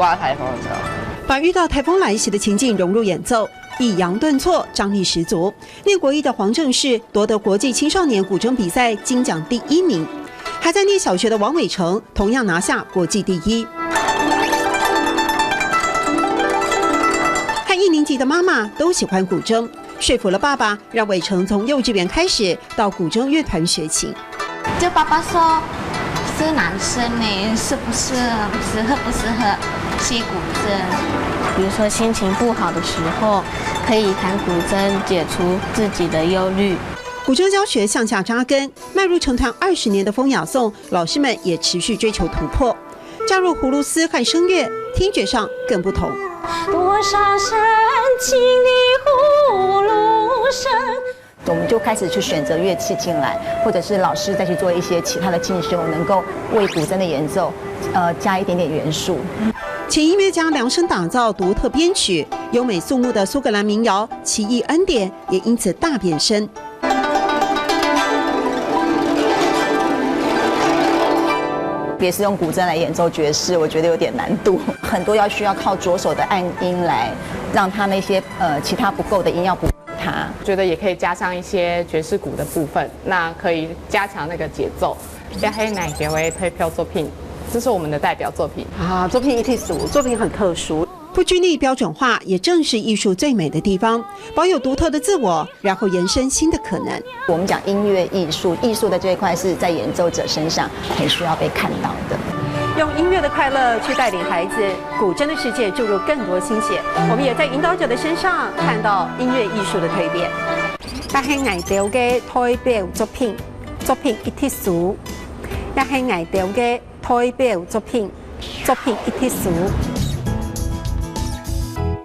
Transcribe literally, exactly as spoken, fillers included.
刮颱風的時候。把遇到颱風來襲的情境融入演奏，抑揚頓挫，張力十足。念國一的黃正士夺得國際青少年古筝比賽金獎第一名，还在念小学的王伟成同样拿下国际第一。和一年级的妈妈都喜欢古筝，说服了爸爸，让伟成从幼稚园开始到古筝乐团学琴。就爸爸说，是男生呢，是不是适合不适合吹古筝？比如说心情不好的时候，可以弹古筝解除自己的忧虑。古筝教学向下扎根，迈入成团二十年的风雅颂，老师们也持续追求突破。加入葫芦丝和声乐，听觉上更不同。多少深情的葫芦声。我们就开始去选择乐器进来，或者是老师再去做一些其他的进修，能够为古筝的演奏，呃，加一点点元素。请音乐家量身打造独特编曲，优美肃穆的苏格兰民谣《奇异恩典》也因此大变身。也是用古筝来演奏爵士，我觉得有点难度，很多要需要靠左手的按音来让它那些呃其他不够的音要补。他觉得也可以加上一些爵士鼓的部分，那可以加强那个节奏。这是哪个的代表作品？这是我们的代表作品。啊，作品一体组，作品很特殊。不拘泥标准化，也正是艺术最美的地方，保有独特的自我，然后延伸新的可能。我们讲音乐艺术，艺术的这一块是在演奏者身上很需要被看到的。用音乐的快乐去带领孩子，古筝的世界注入更多心血。我们也在引导者的身上看到音乐艺术的蜕变。这是我们的代表作品，作品一体组。这是我们的代表作品，作品一体组。